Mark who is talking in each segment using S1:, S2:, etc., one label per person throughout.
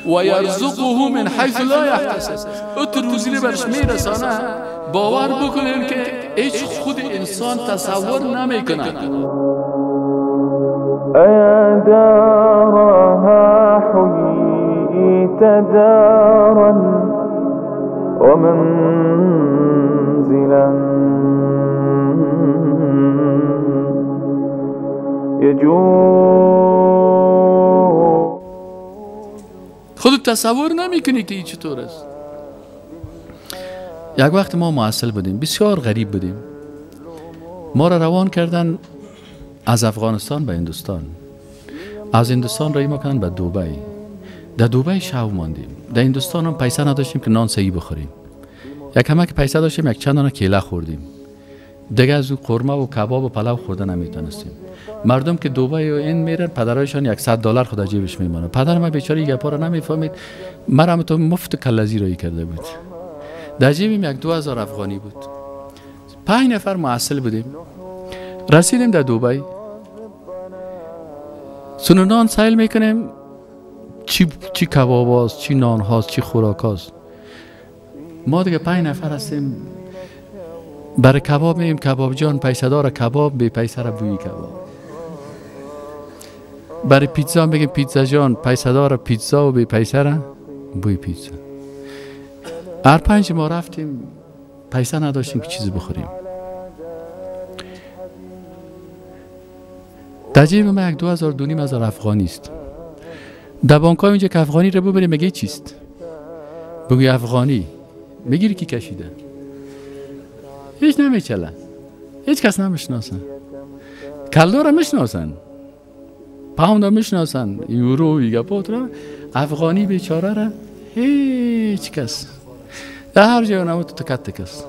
S1: و یرزقه من حیث لا یحتسب. او تو روزی رو برش میرسانه. باور بکنین که هیچ خود انسان تصور نمیکنه.
S2: ایا دارها حییت دارا ومنزلا
S1: خود تصور نمیکنی که این چطور است. یک وقت ما معسل بودیم، بسیار غریب بودیم. ما را روان کردن از افغانستان به هندوستان، از هندوستان رای ما کردن به دوبی. در دوبی شو ماندیم. در هندوستان هم پیسه نداشتیم که نان صحیح بخوریم. یک همه که پیسه داشتیم یک چند دانه کیله خوردیم، دیگه از قرمه و کباب و پلو خوردن نمیتونستیم. مردم که دوبی و این میرن پدرایشان $100 خدا جیبش میمانه. پدر من بیچاره این گپا را نمیفهمید، مرا تو مفت کلزی رایی کرده بود. در جیبیم 2000 افغانی بود. 5 نفر معسل بودیم. رسیدیم در دوبی، سونو نان سیل میکنیم، چی کباب هاست، چی نان هاست، چی خوراک هاست. ما دیگه 5 نفر هستیم. برای کباب میگیم کباب جان پیسه داره کباب، بی پیسه را بوی کباب. برای پیتزا میگیم پیتزا جان پیسه داره پیتزا و بی پیسه را بوی پیتزا. هر 5 ما رفتیم پیسه نداشتیم که چیزی بخوریم. در جیب ما 2000 2500 افغانی است. در بانک های اینجا که افغانی رو ببریم میگه چیست؟ بگوی افغانی میگیری کی کشیده؟ هیچ نمیچله، هیچ کس نمیشناسن. کلدار را میشناسن، پاوند را میشناسن، یورو یگپوت را، افغانی بیچاره را هیچ کس. در هر جای نمو تو تکت کس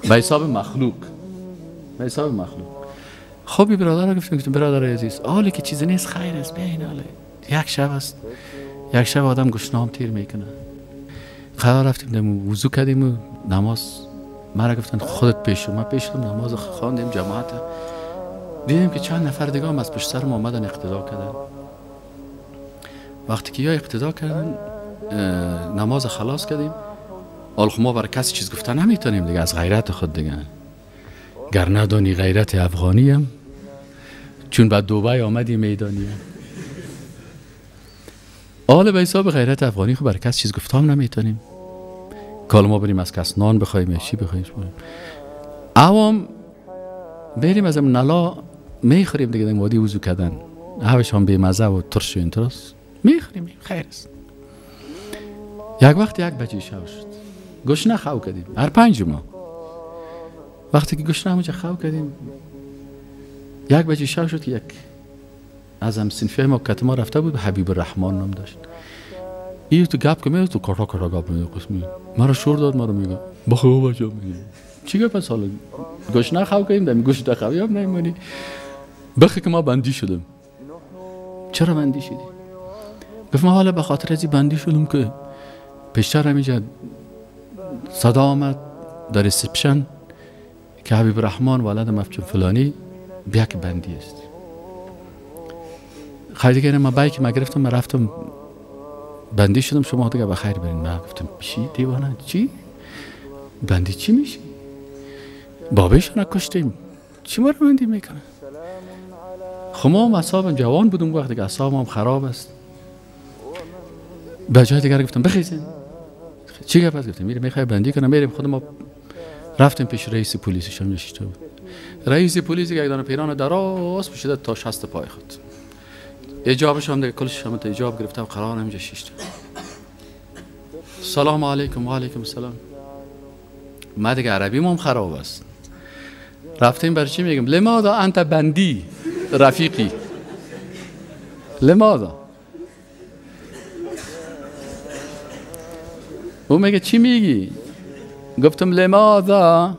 S1: به حساب مخلوق، به حساب مخلوق. خب برادر را گفتم برادر عزیز حالی که چیزی نیست خیر است، بیاین حالی یک شب است، یک شب آدم گشنام تیر میکنه. قرار رفتیم وضو کردیم و نماز. مرا گفتن خودت پیش شو، من پیش شدم، نماز خواندیم جماعت. دیدیم که چند نفر دیگه هم از پشت سر ما آمدن اقتدا کردن. وقتی که یا اقتدا کردن نماز خلاص کردیم. حالا ما برای کسی چیز گفتن نمیتونیم دیگه، از غیرت خود دیگه. گر ندانی غیرت افغانیم، چون بعد دوبی آمدی میدانیم. حالا به حساب غیرت افغانی خب برای کسی چیز گفتم نمیتونیم. کالا ما بریم از کس نان بخوایم چی بخوایم، عوام بریم از نلا میخوریم دیگه. در وادی وضو کردن هوش هم بی مزه و ترش و اینطور میخوریم، خیر است. یک وقت 1 بجه شب شد، گشنه خو کردیم هر 5 ما. وقتی که گشنه همونجا خو کردیم 1 بجه شب شد که یک از هم صنفی ما کت ما رفته بود، حبیب الرحمن نام داشت. این تو گپ که میاد تو کارا کارا گپ میاد، قسمی مرا شور داد، مرا میگه بخو بچا میگه چی گپ سال گشنه خو کردیم دم گشنه خو هم نمیمونی. بخی که ما بندی شدم. چرا بندی شدی؟ گفت ما حالا به خاطر از بندی شدم که پیشتر همینجا صدا آمد در reception که حبیب الرحمن ولد مفچون فلانی بیا که بندی است. خیلی دیگه ما bike ما گرفتم، من رفتم بندی شدم، شما دیگه بخیر برین. من گفتم چی دیوانه چی؟ بندی چی میشی؟ بابایشون کشتیم، چی ما رو بندی میکنه؟ خب ما هم اعصابم جوان بودم وقتی که اعصابم خراب است. به جای دیگر گفتم بخیزین. چی گفت؟ گفتم میریم میخوای بندی کنم، میریم. خود ما رفتیم پیش رئیس پلیسش هم نشسته بود. رئیس پلیس یک دانه پیران دراز پوشیده تا 60 پای خود. اجابش هم دیگه کلش هم اجاب گرفته و قرار همینجا شیشته. سلام علیکم. و علیکم السلام. ما دیگه عربی ما هم خراب است. رفتیم برای چی میگم لماذا انت بندی رفیقی؟ لماذا؟ او میگه چی میگی؟ گفتم لماذا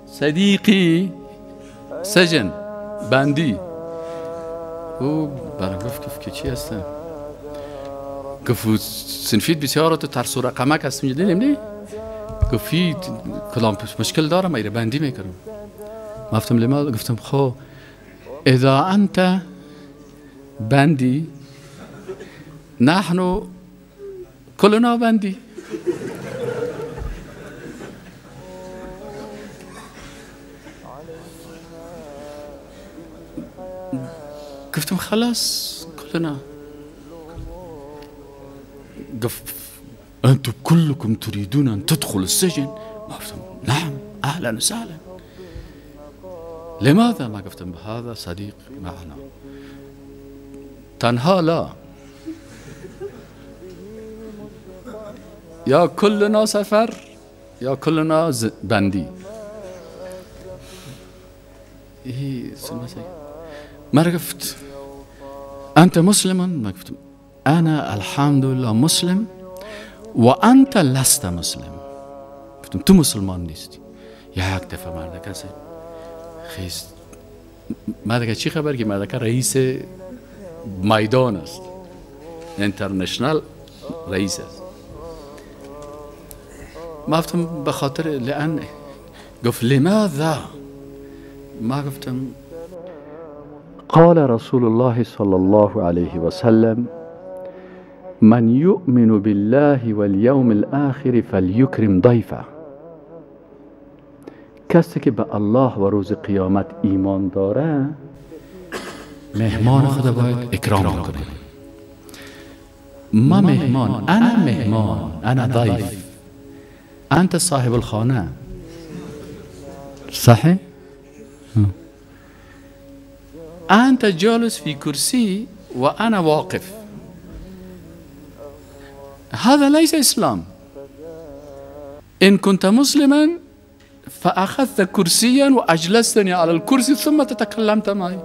S1: صدیقی سجن بندی. او برام گفت که چی هستم؟ گفت سنفید بسیار تو ترس و رقمک هستم دیدیم نی؟ گفت کلام مشکل دارم ایره بندی میکنم. گفتم لماذا؟ گفتم خب اذا انت بندی نحن كلنا بندی. گفتم خلاص كلنا. گفت انتم كلكم تريدون ان تدخلوا السجن؟ ما گفتم نعم اهلا وسهلا. لماذا؟ ما گفتم هذا صديق معنا. تنها لا، یا كلنا سفر یا كلنا بندی. ما گفت انت مسلم؟ ما گفتم انا الحمد لله مسلم وانت لست مسلم. گفتم تو مسلمان نیستی. یک دفعه مرد کسی خیست مردک چی خبر که مردک رئیس میدان است، اینترنشنال رئیس است. ما گفتم به خاطر لان. گفت لماذا؟ ما گفتم قال رسول الله صلى الله عليه وسلم من يؤمن بالله واليوم الآخر فليكرم ضيفه. کسی که به الله و روز قیامت ایمان داره مهمان خود باید اکرام کنه. ما مهمان، انا مهمان، انا ضیف، انت صاحب الخانه، صحیح؟ انت جالس في كرسي وانا واقف. هذا ليس اسلام. ان كنت مسلما فأخذت كرسيا وأجلستني على الكرسي ثم تتكلمت معي.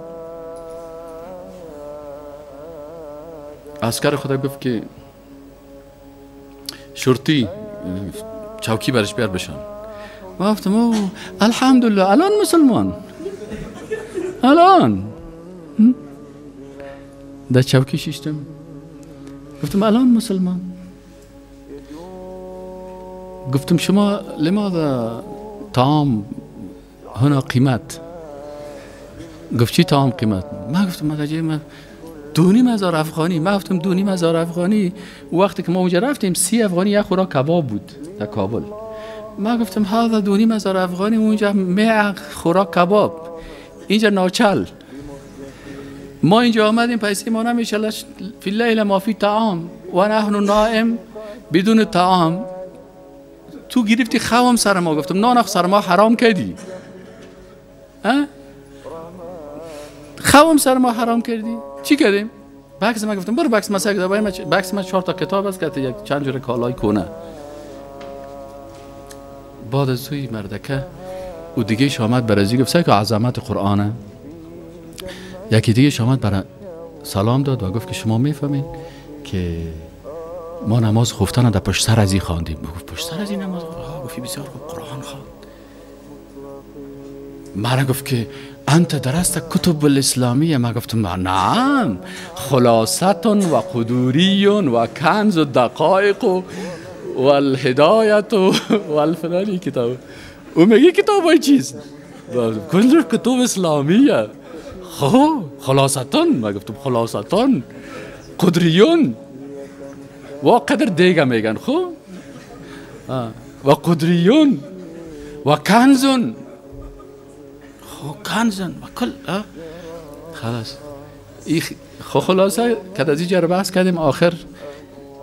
S1: عسکر خدا گفت که شرطی چوکی برش بیار بشان. گفتم او الحمدلله الان مسلمان، الان در چوکی شیشتم. گفتم الان مسلمان. گفتم شما لماذا طعام هنا قیمت؟ گفت چی طعام قیمت؟ ما گفتم ما 2,500 افغانی. ما گفتم 2,500 افغانی. وقتی که ما اونجا رفتیم 30 افغانی یک خوراک کباب بود در کابل. ما گفتم هذا 2,500 افغانی، اونجا 100 خوراک کباب، اینجا ناچل. ما اینجا آمدیم پیسه ما نمیشه، فی اللیل ما فی طعام و نحن نائم بدون طعام. تو گرفتی خوام سر ما. گفتم نان سر ما حرام کردی، خوام سر ما حرام کردی. چی کردیم؟ بکس ما گفتم برو بکس ما سگ دابای ما، بکس ما 4 تا کتاب است که یک چند جور کالای کنه. بعد از توی مردکه و دیگه آمد برازی گفت سگ عظمت قرآنه. یکی دیگه آمد برای سلام داد و گفت که شما میفهمین که ما نماز خفتن در پشت سر از این خواندیم. گفت پشت سر از این نماز؟ گفت بسیار خوب قرآن خواند. مرا گفت که انت درست کتب الاسلامیه؟ ما گفتم نعم، خلاصة و قدوری و کنز و دقایق و الهدایت و الفلانی کتاب. او میگه کتاب های چیز؟ کل کتب اسلامیه. خب خلاصة. ما گفتم خلاصة قدریون و قدر دیگه میگن خب و قدریون و کنزون، خب کنزون و کل خلاص. خب خلاصه که از اینجا رو بحث کردیم. آخر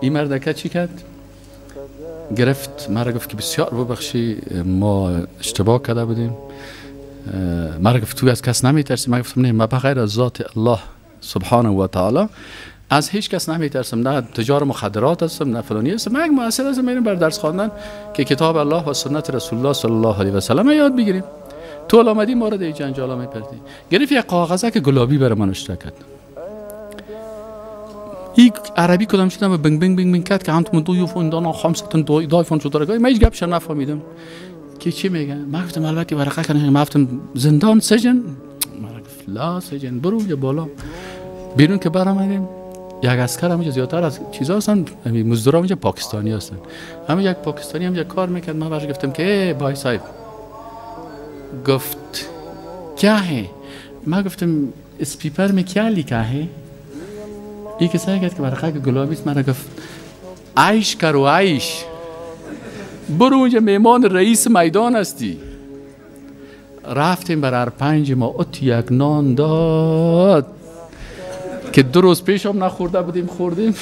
S1: این مردکه چی کرد؟ گرفت مرا گفت که بسیار ببخشی ما اشتباه کرده بودیم. مرا گفت تو از کس نمیترسی؟ من گفتم نه، من بغیر از ذات الله سبحانه و تعالی از هیچ کس نمیترسم، نه تجار مخدرات هستم نه فلانی هستم. من یک مؤسسه هستم، میریم بر درس خواندن که کتاب الله و سنت رسول الله صلی الله علیه و سلم یاد بگیریم. تو آمدی ما رو در جنجال میپردی. گرفت یک کاغذه که گلابی برای من اشتراک کرد. این عربی کدام شدم بنگ بنگ بنگ بنگ کرد که هم تو دو یوفون دانا خمسه دو دایفون شد. من هیچ گپش نفهمیدم که چی میگه. من گفتم البته ورقه کردم. من گفتم زندان سجن؟ من گفت لا سجن، برو یا بالا. بیرون که برآمدیم یک عسکر همونجا زیادتر از چیزا هستن، مزدورا اونجا پاکستانی هستن. همون یک پاکستانی همونجا کار میکرد. من برش گفتم که بای صاحب. گفت کیا ہے؟ من گفتم اس پیپر میں کیا لکھا ہے؟ ای که سعی کرد که برقه گلابی است، مرا گفت عیش کرو عیش، برو اونجا میمان رئیس میدان هستی. رفتیم بر هر پنج ما ات یک نان داد که 2 روز پیش هم نخورده بودیم، خوردیم.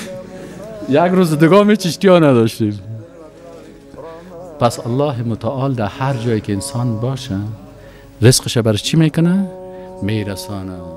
S1: یک روز دیگه هم چشتی ها نداشتیم. پس الله متعال در هر جایی که انسان باشه رزقش برش چی میکنه؟ میرسانه.